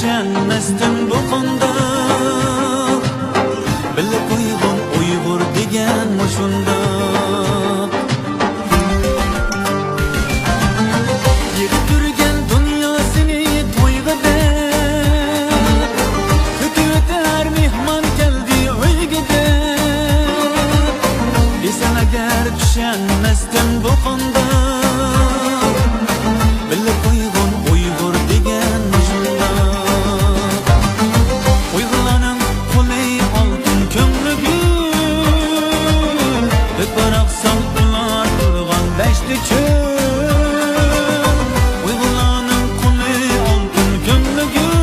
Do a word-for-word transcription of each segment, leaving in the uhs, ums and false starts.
چۈشەنمەستىن بۇ قانداق؟ بىلىپ قويغىن ئۇيغۇر دېگەن مۇشۇنداق. يىغىپ يۈرگەن دۇنياسىنى تويغا دەپ، كۈتۈۋېتەر مېھمان كەلدى ئۆيگە دەپ. دېسەڭ ئەگەر چۈشەنمەستىن بۇ قانداق؟ بىلىپ قويغىن ئۇيغۇر دېگەن مۇشۇنداق. ئۇيغۇرلارنىڭ قولى ئالتۇن كۆڭلى گۈل، بىر باراقسان ئۇلار تۇرغان دەشتى چۆل. ئۇيغۇرلارنىڭ قولى ئالتۇن كۆڭلى گۈل،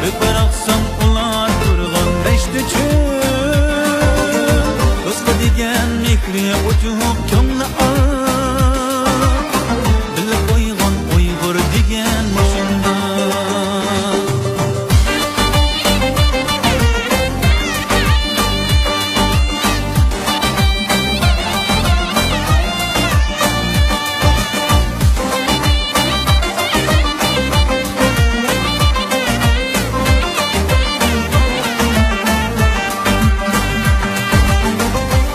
بىر باراقسان ئۇلار تۇرغان دەشتى چۆل. دوستقا دېگەن مېھرى ئوچۇق، كۆڭلى ئاق، بىلىپ قويغىن ئۇيغۇر دېگەن مۇشۇنداق.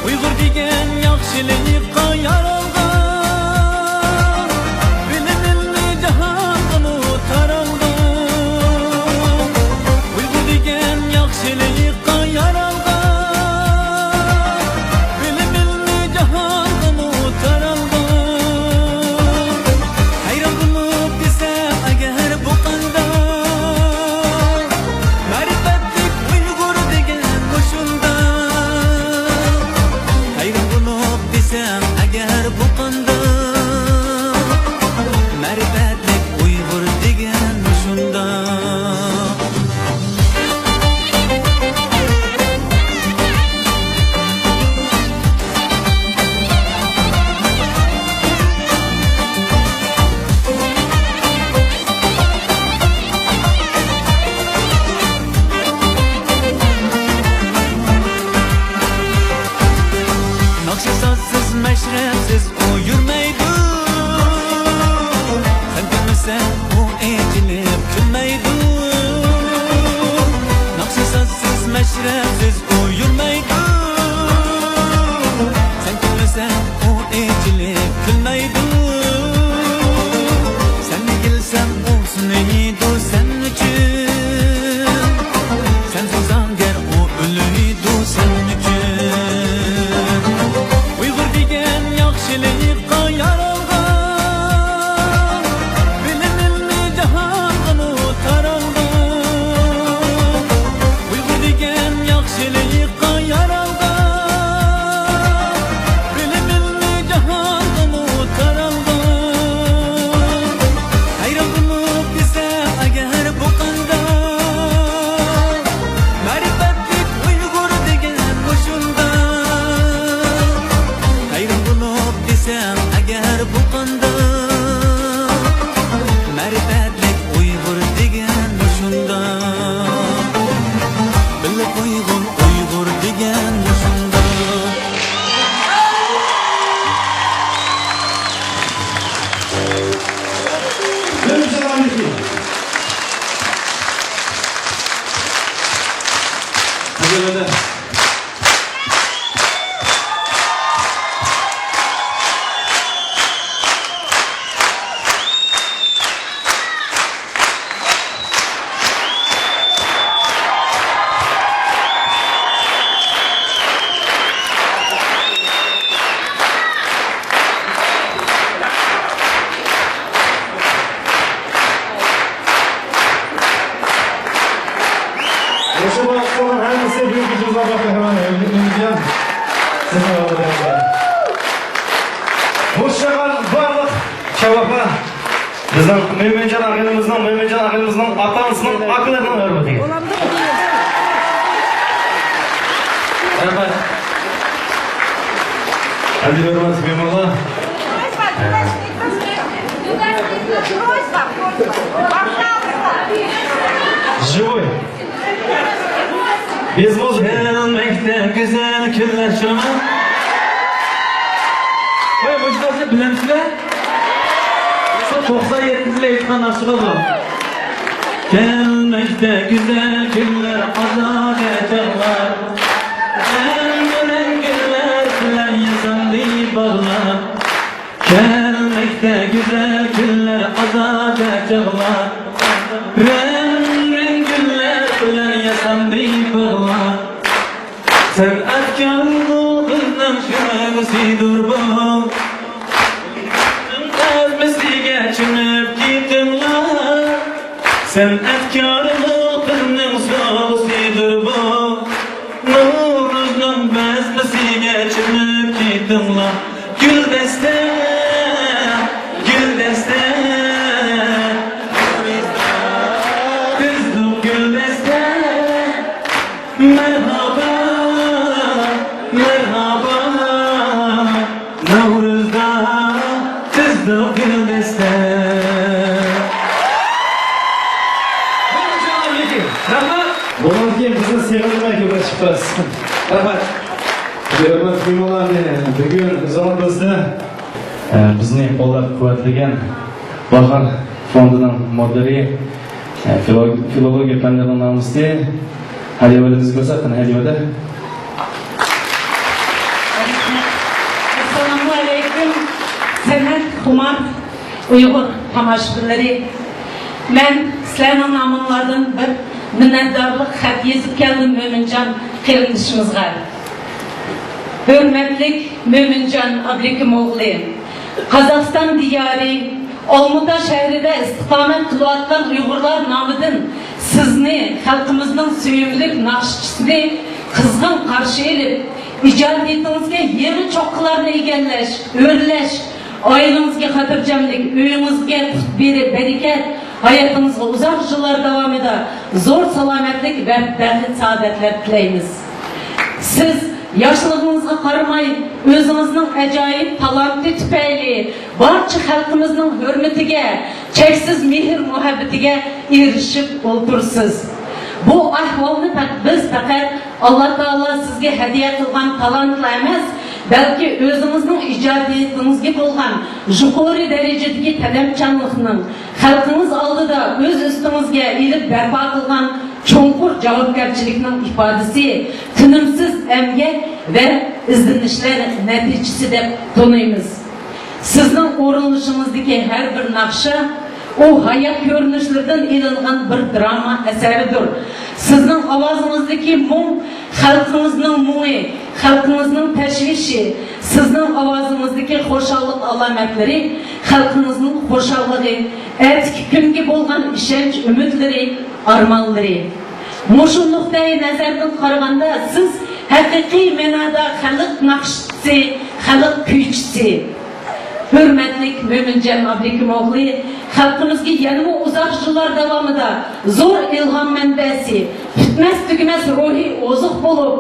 ئۇيغۇر دېگەن ياخشىلىققا يارالغان، بىلىم ئىلمى جاھانغىمۇ تارالغان. ئۇيغۇر دېگەن ياخشىلىققا يارالغان، بىلىم ئىلمى جاھانغىمۇ تارالغان. ھەيران بولۇپ دېسەم ئەگەر بۇ قانداق؟ مەرىپەتلىك ئۇيغۇر دېگەن مۇشۇنداق. ھەيران بولۇپ دېسەم ئەگەر بۇ قانداق؟ مەرىپەتلىك ئۇيغۇر دېگەن مۇشۇنداق. ناخشا سازسىز، مەشرەپسىز ئۇ يۈرمەيدۇ. سەن كۈلمىسەڭ ئۇ ئېچىلىپ كۈلمەيدۇ. ناخشا سازسىز، مەشرەپسىز ئۇ يۈرمەيدۇ. سەن كۈلمىسەڭ ئۇ ئېچىلىپ كۈلمەيدۇ. سەن ئېگىلسەڭ ئۇ سۇنىيدۇ سەن ئۈچۈن. سەن سۇنساڭ گەر ئۇ ئۆلىدۇ سەن ئۈچۈن. ئۇيغۇر دېگەن ياخشىلىققا يارالغان، بىلىم ئىلمى جاھانغىمۇ تارالغان. ئۇيغۇر دېگەن ياخشىلىققا يارالغان، بىلىم ئىلمى جاھانغىمۇ تارالغان. ھەيران بولۇپ دېسەم ئەگەر بۇ قانداق؟ مەرىپەتلىك ئۇيغۇر دېگەن مۇشۇنداق. ھەيران بولۇپ دېسەم ئەگەر بۇ قانداق؟ مەرىپەتلىك ئۇيغۇر دېگەن مۇشۇنداق. بىلىپ قويغىن ئۇيغۇر دېگەن مۇشۇنداق. مۇشۇ باشلىقلارنىڭ ھەممىسى بۈگۈنكى جۇزلاردا قەھرىمان ئۆمىدىن سىزنى ئالدىدا. مۇشۇ بارلىق شەۋقلەر بىزنىڭ مۆمىنجان ئاغىنىمىزنىڭ، مۆمىنجان ئاغىنىمىزنىڭ ئاتا-ئانىسىنىڭ ئاكىلىرىنىڭ ھۆرمىتىگە. رەھمەت. ئەمدى ھۆرمەتلىك مېھمانلار. Живой. بىز مۇزىكا. گۈزەل كۈنلەر شۇمۇ؟ ۋاي، مۇشۇ ناخشىنى بىلەمسىلەر؟ شۇ توقسان يەتتىنچى يىلى ئېيتقان ناخشىغۇ بۇ. كەلمەكتە گۈزەل كۈنلەر، ئازادە چاغلار. رەڭگارەڭ گۈللەر بىلەن ياساندى باغلار. كەلمەكتە گۈزەل كۈنلەر، ئازادە چاغلار. رەڭگارەڭ گۈللەر بىلەن ياساندى باغلار. سەنئەتكارلىقىمنىڭ شۆلىسىدۇر بۇ. ئەزمىسىگە چۆمۈپ كېتىڭلار. سەنئەتكارلىقىمنىڭ سولىسىدۇر بۇ. نورۇزنىڭ بەزمىسىگە چۆمۈپ كېتىڭلار. گۈلدەستە، گۈلدەستە، بىزدۇق گۈلدەستە. مەرھابا، مەرھابا، نەۋرۇزدا بىزدۇق گۈلدەستە. رەھمەت. بۇنىڭدىن كېيىن بىزنى سېغىنماي كۆپ چىقىپسىز. رەھمەت. ھۆرمەتلىك مېھمانلارنى بۈگۈن ھۇزۇرىڭىزدا، ئە، بىزنى قوللاپ قۇۋۋەتلىگەن باھار فوندىنىڭ مۇدىرى، ئە، فىلو-، فىلولوگىيە پەنلىرىنىڭ نامۇسى ھەدىۋەدە بىزگە كۆرسەتكەن ھەدىۋەدە. ئەسسالامۇ ئەلەيكۇم، سەنئەت خۇمار ئۇيغۇر تاماشىبىنلىرى. مەن سىلەرنىڭ نامىڭلاردىن بىر مىننەتدارلىق خەت يېزىپ كەلدىم مۆمىنجان قېرىندىشىمىزغا. ھۆرمەتلىك مۆمىنجان ئابلىكىم ئوغلى، قازاقىستان دىيارى ئالمۇتا شەھىرىدە ئىستىقامەت قىلىۋاتقان ئۇيغۇرلار نامىدىن سىزنى، خەلقىمىزنىڭ سۆيۈملۈك ناخشىچىسىنى قىزغىن قارشى ئېلىپ، ئىجادىيىتىڭىزگە يېڭى چوققىلارنى ئىگىلەش، ئۆرلەش، ئائىلىڭىزگە خاتىرجەملىك، ئۆيىڭىزگە قۇت بېرى بەرىكەت، ھاياتىڭىزغا ئۇزاق يىللار داۋامىدا زور سالامەتلىك ۋە بەخت-سائادەتلەر تىلەيمىز. سىز ياشلىقىڭىزغا قارىماي، ئۆزىڭىزنىڭ ئاجايىپ تالانتى تۈپەيلى بارچە خەلقىمىزنىڭ ھۆرمىتىگە، چەكسىز مېھىر-مۇھەببىتىگە ئېرىشىپ ئولتۇرىسىز. بۇ ئەھۋالنى پەق-، بىز پەقەت ئاللا تائالا سىزگە ھەدىيە قىلغان تالانتلا ئەمەس، بەلكى ئۆزىڭىزنىڭ ئىجادىيىتىڭىزگە بولغان يۇقىرى دەرىجىدىكى تەلەپچانلىقنىڭ، خەلقىڭىز ئالدىدا ئۆز ئۈستىڭىزگە ئېلىپ بەرپا قىلغان چوڭقۇر جاۋابكارچىلىكنىڭ ئىپادىسى، تىنىمسىز ئەمگەك ۋە ئىزدىنىشلەر نەتىجىسى دەپ تونۇيمىز. سىزنىڭ ئورۇنلىشىڭىزدىكى ھەر بىر ناخشا، ئۇ ھايات كۆرۈنۈشلىرىدىن ئېلىنغان بىر دراما ئەسەرىدۇر. سىزنىڭ ئاۋازىڭىزدىكى مۇڭ خەلقىڭىزنىڭ مۇڭى، خەلقىڭىزنىڭ تەشۋىشى، سىزنىڭ ئاۋازىڭىزدىكى خۇشاللىق ئالامەتلىرى، خەلقىڭىزنىڭ خۇشاللىقى، ئەتىكى كۈنگە بولغان ئىشەنچ ئۈمىدلىرى، ئارمانلىرى. مۇشۇ نۇقتەي نەزەردىن قارىغاندا، سىز ھەقىقىي مەنادا خەلق ناخشىچىسى، خەلق كۈيچىسى. ھۆرمەتلىك مۆمىنجان ئابلىكىم ئوغلى خەلقىمىزگە يەنىمۇ ئۇزاق يىللار داۋامىدا زور ئىلھام مەنبەسى، پۈتمەس-تۈگىمەس روھىي ئوزۇق بولۇپ،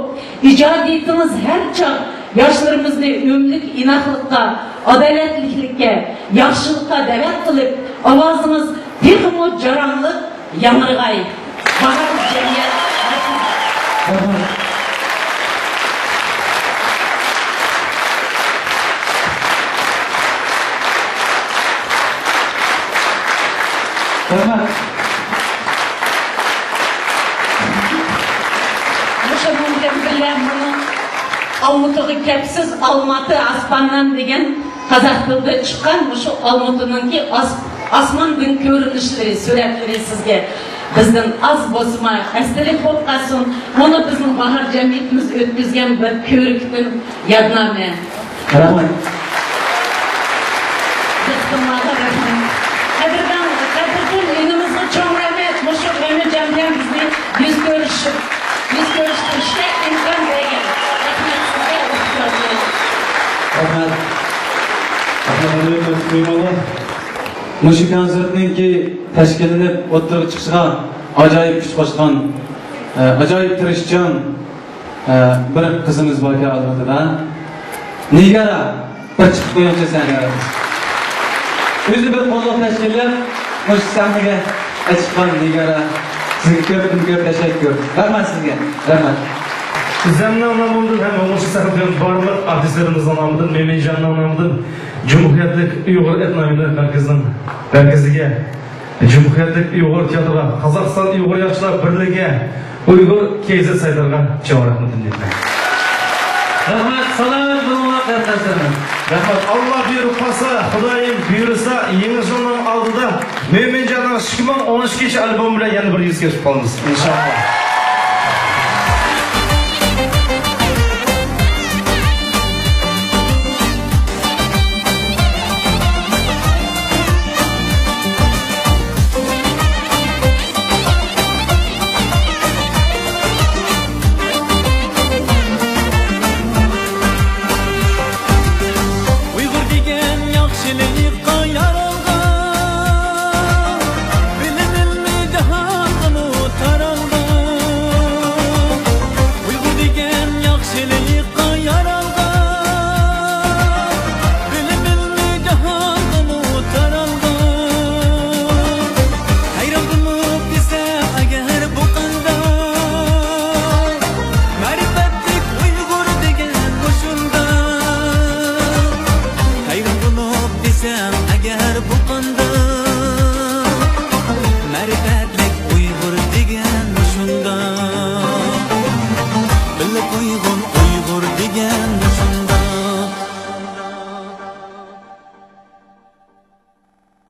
ئىجادىيىتىڭىز ھەر چاغ ياشلىرىمىزنى ئۆملۈك ئىناقلىققا، ئادالەتلىكلىككە، ياخشىلىققا دەۋەت قىلىپ، ئاۋازىڭىز تېخىمۇ جاراڭلىق ياڭرىغاي. باھار جەمئىيەت. رەھمەت. مۇشۇنىڭ بىلەن بىللە مانا ئالمۇتىغا كەپسىز، ئالماتى ئاسماندىن دېگەن قازاق تىلىدا چىققان مۇشۇ ئالمۇتىنىڭكى ئاس-، ئاسماندىن كۆرۈنۈشلىرى، سۈرەتلىرى سىزگە بىزدىن ئاز بولسىمۇ ئەستىلىك بولۇپ قالسۇن. مانا بىزنىڭ باھار جەمئىيىتىمىز ئۆتكۈزگەن بىر كۆرۈكتىن يادنامە. رەھمەت. دىققىتىڭلارغا رەھمەت. قەدىردان، قەدىردان ئىنىمىزغا چوڭ رەھمەت. مۇشۇ ئۆمەرجان بىلەن بىزنى يۈز كۆرۈشۈپ، يۈز كۆرۈشتۈرۈشكە ئىمكان بەرگەن. رەھمەت سىزگە، ئىختىيار بېرىڭ. رەھمەت. رەھمەت، ھۆرمەتلىك مېھمانلار. مۇشۇ كونسېرتنىڭكى تەشكىللىنىپ ئوتتۇرىغا چىقىشىغا ئاجايىپ كۈچ قوشقان، ئە، ئاجايىپ تىرىشچان، ئە، بىر قىزىمىز باركەن ئالدىمىزدا. نىگارا، بىر چىقىپ قويۇڭچۇ سەھنىگە. ئۆزى بىر قوللۇق تەشكىللەپ، مۇشۇ سەھنىگە چىققان نىگارا، سىزگە كۆپتىن كۆپ تەشەككۈر. رەھمەت سىزگە. رەھمەت. ئۆزۈمنىڭ نامىمدىن ھەم مۇشۇ سەھنىدە بارلىق ئارتىسلىرىمىزنىڭ نامىدىن، مۆمىنجاننىڭ نامىدىن جۇمھۇرىيەتلىك ئۇيغۇر ئېتنو ھۈنەر مەركىزىنىڭ مەركىزىگە جۇمھۇرىيەتلىك ئۇيغۇر تىياتىرىغا، قازاقىستان ئۇيغۇر ياخشىلار بىرلىكىگە، ئۇيغۇر كېي زېت سايتلىرىغا چوڭ رەھمىتىمنى ئېيتىمەن. رەھمەت، سالام، بۇنىڭغا قېرىنداشلىرىم. رەھمەت. ئاللا بۇيرۇپ قالسا، خۇدايىم بۇيرۇسا، يېڭى يىلنىڭ ئالدىدا مۆمىنجاننىڭ ئىككى مىڭ ئون ئىككىنچى ئالبومى بىلەن يەنە بىر يۈز كۆرۈشۈپ قالىمىز، ئىنشاللا.